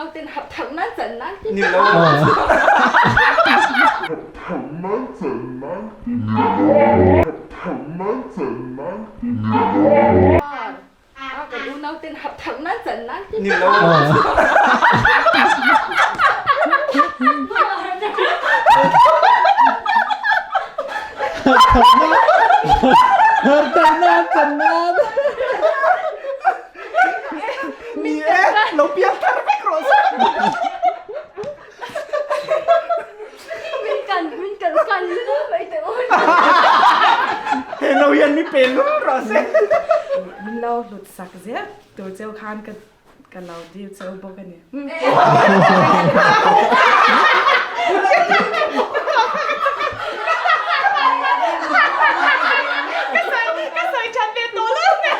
nauten harh thar nan chan nan ti. Ni lo. Harh thar nan chan nan ti. Harh thar nan chan nan ti. A kan unau ten harh thar nan chan nan ti. Ni lo. Harh thar nan chan nan. Ni e, lo piang thar vek rawh se. Min kan min kan kan lu mai te on. He no hian mi pe lul rawh se. Min lo hlut sak zel tur cheu khan ka ka lo dil cheu bawk a ni. Ka sawi that ve tawh lo nen.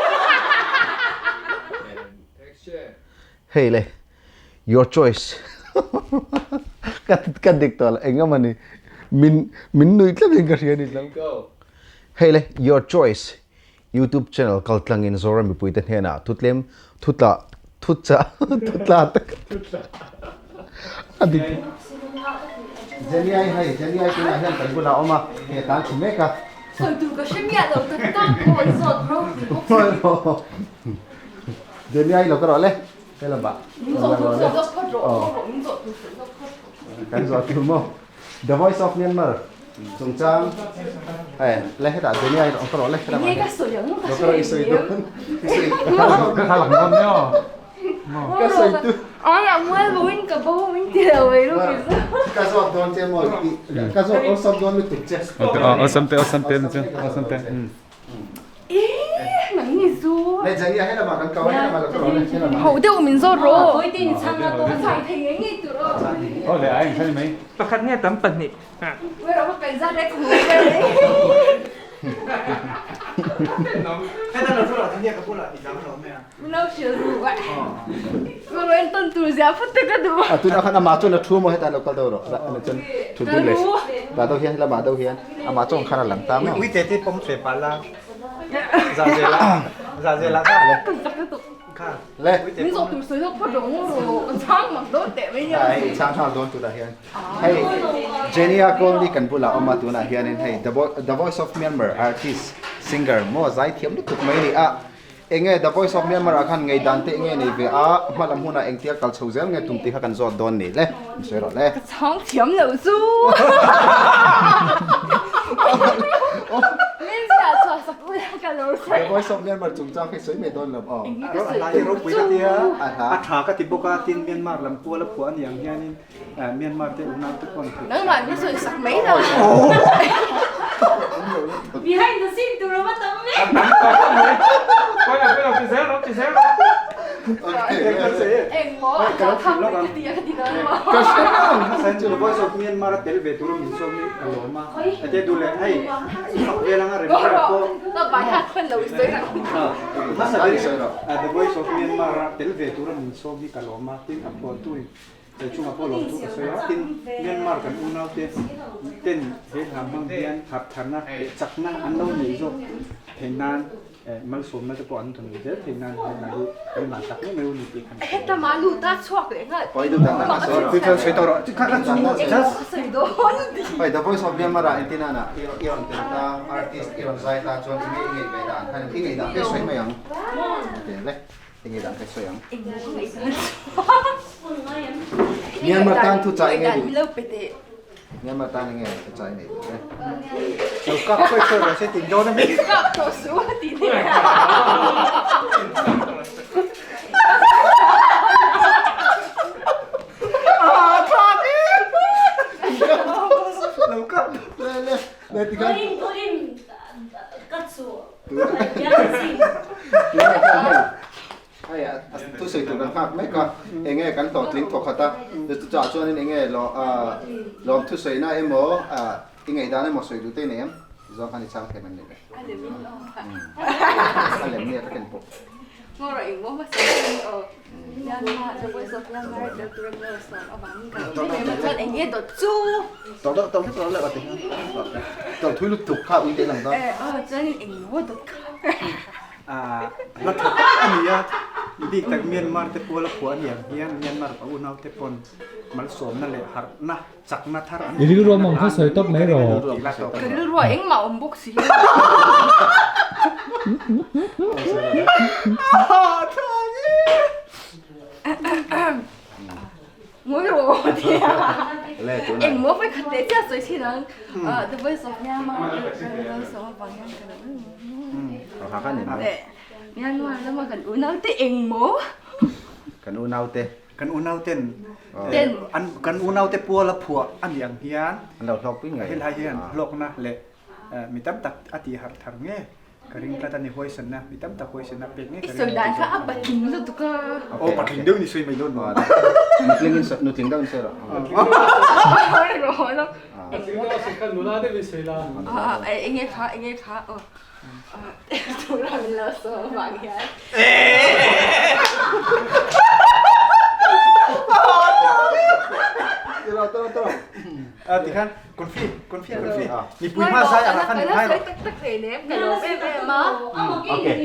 Hei le, your choice. Ka ka dik tawh lo eng emaw ni min min nuih tlat in ka hria ni tlang. Hei le, your choice. YouTube channel kal tlangin Zoram mipuite hnenah thutlem thutla thutcha thutla tak a dik. Jenny ai hei Jenny ai tunah hian kan bulah a awm a, he tan thi mek a. Sawi tur ka hre miah lo tak tak pawh i zawt ropui bawk si. Jenny ai lo ka rawh le he lamah. Min zawh tur sawi zawk phawt rawh, min zawh tur sawi zawk phawt rawh. Kan zawh tur maw? The Voice of Myanmar chungchang eh le hetah Jenny ai ka rawh le Enge ka sawi ang ka sawi i sawi dawn i sawi Ka kha lang dawn neo. Ka sawi tu Ai a mual bo in ka bo min ti lo mai ru ki chu. Ka zawt dawn che maw ka zawt awlsam dawn lutuk che. Awlsam te awlsam te chu awlsam te. Eee nang ni zu. Le Jenny a helamah kan kau a helamah lo ka rawh le helamah. Ho deuh min zawt rawh. Hawi te in chhang a tawng chhang thei ngei ngei tur aw. Aw le ai engkhan ni mai. Pakhat nge tam pahnih. Where a kai zat e khu ber e. Heta lo thu lah chu nia ka bulah i dang lo mai a. Min lo hrilh ru a. Ka rawn tawn tur zia phut te ka duh. A tunah khan amah chuan a thu maw hetah lo kal deuh rawh. Ana chuan thu dun leh ta deuh hian helamah deuh hian amah chuan khan a lang ta maw. Ui te te pawm fe pah la. Za zela za zela kha. Ka zak lutuk. Kha. Le. Min zawh tur sawi zawk phawt rawh ngaw rawh. Ka chhang mak dawn teh mai nia. Hei chhang nghal dawn tunah hian. Hei Jenny-a Colney kan bulah awm a tunah hianin hei The Voice of Myanmar artist singer maw zaithiam lutuk mai a ni a. Enge The Voice of Myanmar ah khan ngeidan te enge nei ve a, hma lam hunah engtia kal chho zel nge tum tih kha kan zawt dawn ni le, min sawi rawh le. Ka chhang thiam lo chu. Min ziah chhuah sak ula ka lo sawi. The Voice of Myanmar chungchang khi sawi mai dawn lo aw. Enge ka sawi A hla hi ropui ka tia, A a tha ka ti bawk a, tin Myanmar lam kual a phuah a ni ang hianin Myanmar te unau te pawh an thut. Nangmah min sawi sak mai lo. Behind the scene tur a va tam ve. A tam tawh khawp mai. Khawi ah pawh ti zel rawh ti zel rawh. Eng maw a tla thang mai ka ti a ka ti dawn maw. Ka hre lo. The Voice of Myanmar a tel ve tur min sawm hi ka lawm a. Ate duh leh hei i fak vel anga rem vel pawh. Ka bai hat hman lo i sawi rawh. Hmasa ber The Voice of Myanmar a tel ve tur min sawm hi ka lawm a. Tin a phuahtu in Kei chungah pawh lawmthu ka sawi a, tin Myanmar kan unaute ten he hla hmang hian harhtharna leh chakna an lo neih zawk theih nan malsawmna te pawh an rawn zel theih nan he hla hi kan hlan tak mai mai u ni tih kan hria. Heta mah lut a chhuak leh nghal. Pawi duh dan dan a sawi rawh. Chu sawi tawh rawh. Kha kha chu just. Sawi dawn ti. Hei The Voice of Myanmar ah entir nana i rawn tel ta, artist i rawn zai ta chuan i ngei ve dan khan i ngei dan te sawi mai ang. Okay le. Enge dan ka sawi ang? Myanmar tan thu chai nge duh? Myanmar tan enge thu chai nei duh le? Lo kap khoi khoi rawh se tin dawn a mi. Kap tawh su a ti ni. Ah tha ni. Lo kap le le le ti khan. Tuin tuin ka chu. Hei thu sawi tur kan nghak mek a, enge kan hlawhtling thawk khat a, chu chah chuanin enge lawm thu sawina emaw i ngaihdan emaw sawi duh te nei em? Zawng khan i chhang thei man nei ve. A lem nia ka ken pawh. Ngawrah eng maw hmasa in aw. Myanmar the voice of Myanmar tel tur an lo sawm avangin ka lo hre mai chuan eng nge dawt chu. Tawk deuh tawk hlek leh a ti tawk thui lutuk kha ui te lang dawn. Eh aw chuan eng maw dawt kha. Ah hla tha tak a ni a. Bik tak Myanmar te puala phuah a ni ang hian Myanmar pa unau te pawn malsawmna leh harhna chakna thar an I rilru awm ang kha sawi tawp mai rawh. Ka rilru ah engmah awm bawk si. Ngawi rawh tia. Engmaw vawi khat leh chiah sawi thin ang. The voice of Myanmar the voice of vang hian ka lo Myanmar lama kan unau te engmaw? Kan unau te. Kan unau ten an kan unau te puala phuah a nih ang hian an lo hlawk pui ngei. Helai hian hlawkna leh mi tam tak a tih harh thar nge ka ring tlat a ni huaisanna mi tam tak huaisanna pek nge ka ring. I sawi dan kha a patling lutuk a. Aw patling deuh ni sawi mai dawn maw? Nutling in nutling deuh in sawi rawh. Rawh lo. Enge kha enge kha aw. Tura min lo sawm vang hian. Tikhan confi confi confi mipui hma zai ang ah khan min hai rawh. Tak tak hlei nem ka lawm em em a. Okay.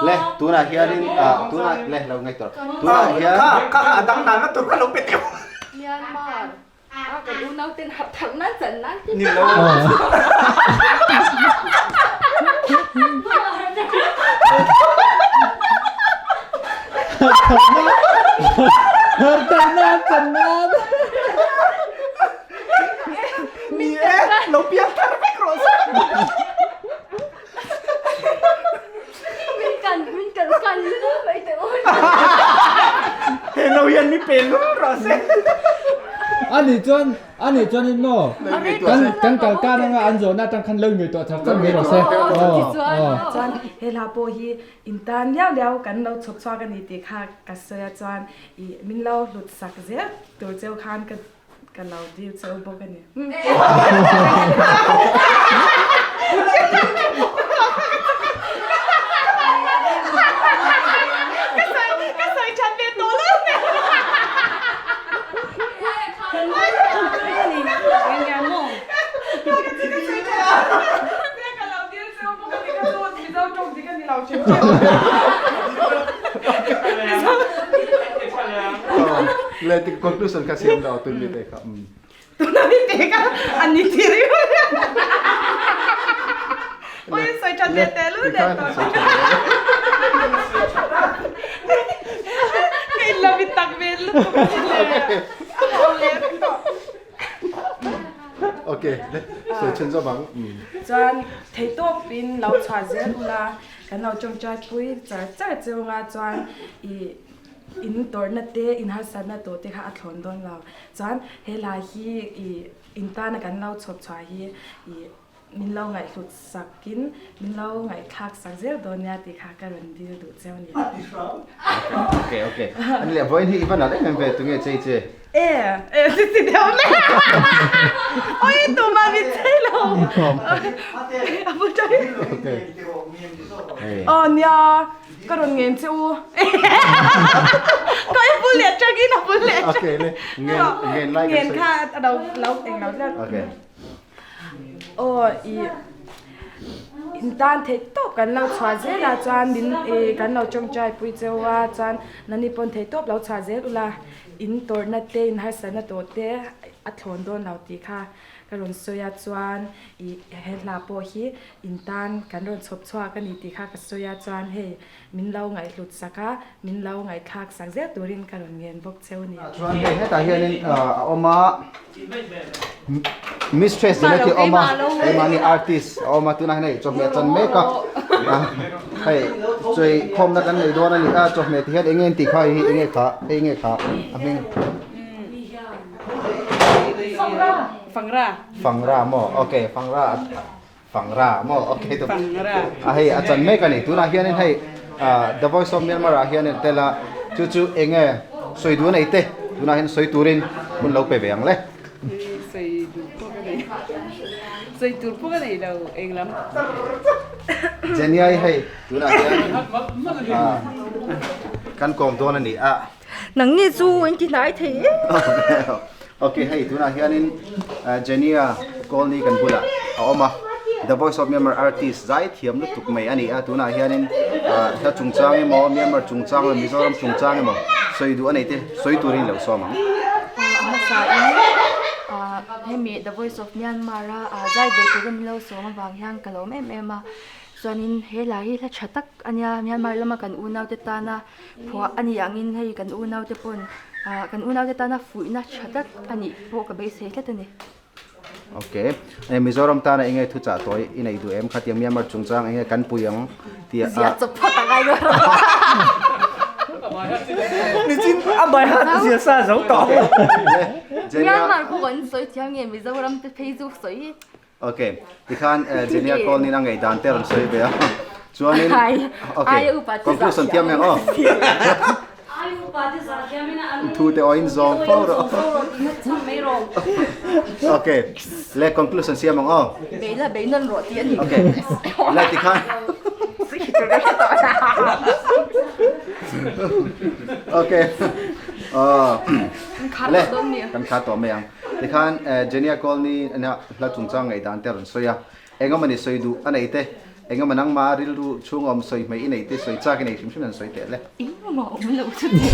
Le tunah hianin tunah le lo ngaih tawh. Tunah hian kha kha a dang dan na tur kha lo pe teuh. Myanmar. A kan unau ten harh tharh nan chan nan ti. Ni lo. Harh tharh nan chan nan. Ni e, lo piang thar vek rawh se. Min kan min kan kan lu mai teh u. He no hian mi pe lul rawh se. Ani chuan ani chuan in maw kan kan kal kan anga an zawhna atang khan lo ngaihtuah char char mai rawh se. Chuan he hla pawh hi in tan liau liau kan lo chhawp chhuak a ni tih kha ka sawi a chuan ih min lo hlut sak zel tur cheu khan ka Ka lo dil cheu bawk a ni. Ka sawi that ve tawh lo hle. Ka lo dil cheu bawk a ni. Ka chu Mizo tawng dik a ni lo hrim hrim. Le ti conclusion kha siam lo tun mi te kha. Tuna mi te kha an ni ti ri. Oi soi chan ve te lu de to. Kai la mi tak ve lu tu le. Okay, soi chen zo bang. Chuan theitawp in lo chhuah zel ula kan lo tawngtai pui char char chunga chuan i In tawrhna te, in harsatna tawh te kha a thlawn dawn lo. Chuan he lai hi i in tana kan lo chhawp chhuah hi i min lo ngaihhlut sakin min lo ngaihthlak sak zel dawn nia tih kha ka rawn dil duh cheu ni. Okay, okay. Ani leh vawiin hi i va nalh em em ve, tunge chei che? E, e, ti ti deuh hle. Oi, tumah min chei lo. A bul ṭang. Okay. Aw nia. Ka rawn ngen che u. Ka i bul leh tangin a bul leh tang. Okay le ngen ngen lai Ngen kha a lo lo eng lo tlat. Okay. Aw i in tan theih tawp kan lo chhuah zel a chuan min i kan lo tawngtai pui cheu a chuan nani pawn theih tawp lo chhuah zel ula in tawrhna te in harsatna tawh te a thlawn dawn lo tih kha Ka rawn sawi a chuan i he hla pawh hi in tan kan rawn chhawp chhuak a ni tih kha ka sawi a chuan hei min lo ngaihhlut sak a, min lo ngaihthlak sak zel turin ka rawn ngen bawk cheu a ni. Chuan hei hetah hianin a awm a, Mistress Jeanette a awm a, keimahni artist a awm a, tunah hian hei chawhmeh a chan mek a, hei chawi khawmna kan nei dawn a ni a, chawhmeh ti hian eng nge an tih kha hei hi eng nge kha, hei eng nge kha a hming. Fangra. Fangra maw? Ok, fangra fangra maw? Ok tu. Fangra. A hei a chan mek a ni. Tunah hianin hei The Voice of Myanmar ah hianin tel a chu chu eng nge sawi duh a nei te tunah hian sawi turin hun lo pe ve ang le. Sawi duh pawh ka nei. Sawi tur pawh ka nei lo eng lam. Jeniai hei tunah hian kan kawm dawn a ni a. Nangni chu in ti hnai thei em? Ok hei tunah hianin Jenia Colney kan bulah a awm a. The Voice of Myanmar artist zai thiam lutuk mai a ni a, tunah hianin hla chungchang emaw Myanmar chungchang emaw Mizoram chungchang emaw sawi duh a nei te sawi turin lo sawm ang. A hmasain hemi The Voice of Myanmar a zai ve turin min lo sawm avang hian ka lawm em em a, chuanin he hla hi hla tha tak a nia Myanmar lama kan unaute tana phuah a nih angin hei kan unaute pawn kan unaute tana fuihna tha tak a nih pawh ka beisei tlat a ni. Ok. E Mizoram tana enge thu chah tawi i neih duh em? Khatiang Myanmar chungchang enge kan pui ang tih a. Ziah chawp phawt ang ai ber. Nichin a bai hat zia sa zo tawh. Myanmar pawh kan sawi thiam nge Mizoram te phei chu sawi. Ok. Tikhan Jenia Colnin a ngei dan te rawn sawi ve a. Chuanin ok. Conclusion thiam em aw. Thu te awin zawng fo rawh. Ok. Le conclusion siam ang aw. Bei la bei nawn rawh tih a ni. Ok. Le tikhan. Ok. Le kan khar tawh mai ang. Tikhan Jenia Colney hla chungchang ngaihdan te a rawn sawi a. Engemawni sawi duh a nei te, engemaw nangmah rilru chhung awm sawi hmei i nei te, sawi chak i nei hrim hrim an sawi teh le. Engmah awm lo chu ti.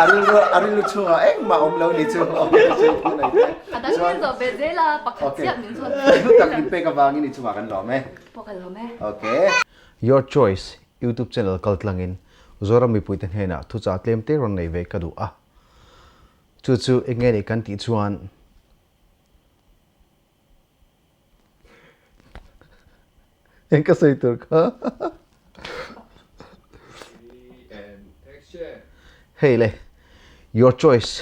A rilru a rilru chhungah engmah awm lo ni chu awm lo sawi duh nei te. A dang min zawh ve zel a, pakhat chiah min zawt. Okay, hlu tak min pek avangin i chungah kan lawm e. Pawh ka lawm e. Okay. Your Choice YouTube channel kal tlangin Zoram mipuite hnenah thuchah tlem te rawn nei ve ka duh a. Chu chu eng nge nih kan tih chuan Eng ka sawi tur kha. Hei le, your choice.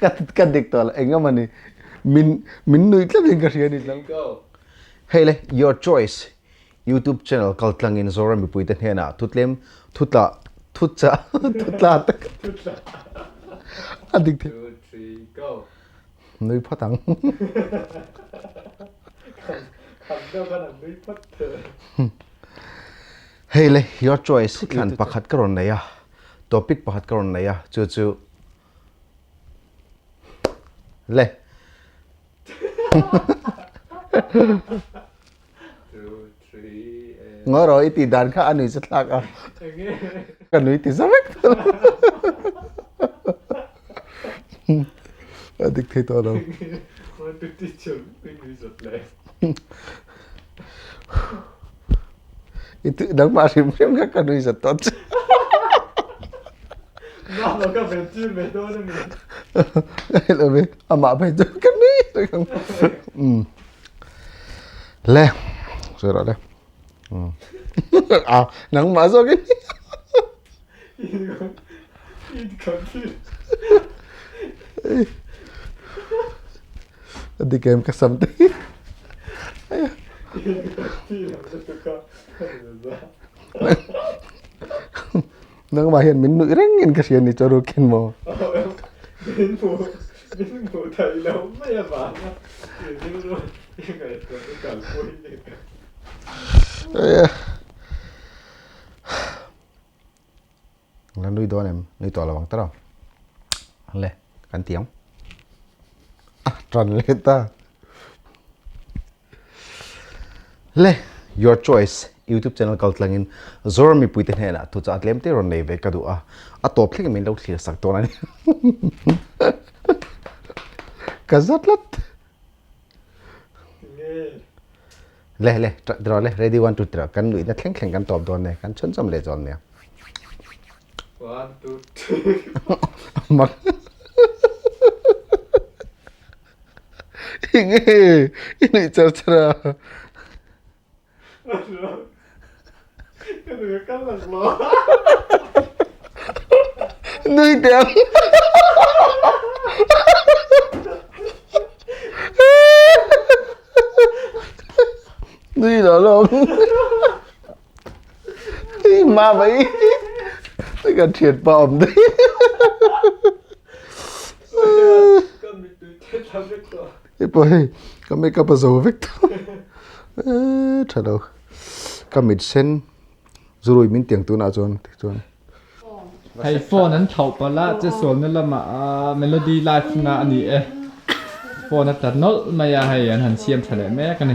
Ka ka dik tawh lo, eng emaw ni min min nuih tlat in ka hria ni tlang. Hei le, your choice. YouTube channel kal tlangin Zoram mipuite hnenah thutlem thutla thutcha thutla tak a dik thei. Nui phawt ang. Hei le, your choice thlan pakhat ka rawn nei a, topic pakhat ka rawn nei a, chu chu le. Ngaw rawh i tih dan kha a nui chu thlak a. Ka nui ti za vek tawh. A dik thei tawh lo. I tu nangmah hrim hrim kha ka nui zat tawh che. Amah phei chu ka nui reng ang. Le sawi rawh le a nangmah zawk in a dik em ka sam te hi nangmah hian min nuih reng in ka hria ni chaw rukin maw. La nui dawn em? Nui tawh lo ang tawh le kan ti ang. A tan leh ta. Le your choice YouTube channel kal tlangin Zoram mipuite hnenah thuchah tlem te rawn nei ve ka duh a, a tawp thleng min lo thlir sak dawn a ni. Ka za tlat. Le le draw le ready 1 2 3 kan nuihna thleng thleng kan tawp dawn ne kan chhunchawm leh dawn nia. 1 2 3 Mak. Enge i nuih char char a. Nui teh ang. Nui lo lo. Ma mai. Kan thian pa awm daih. Hei pawh hei ka make up a zo vek tawh eee tha lo ka mit sen zurui min tiang tunah chuan tichuan. Hei phone an thlauh palh a che sualna lamah melody live na a ni e. Phone a tla nawlh mai a hei an han siam tha leh mek a ni.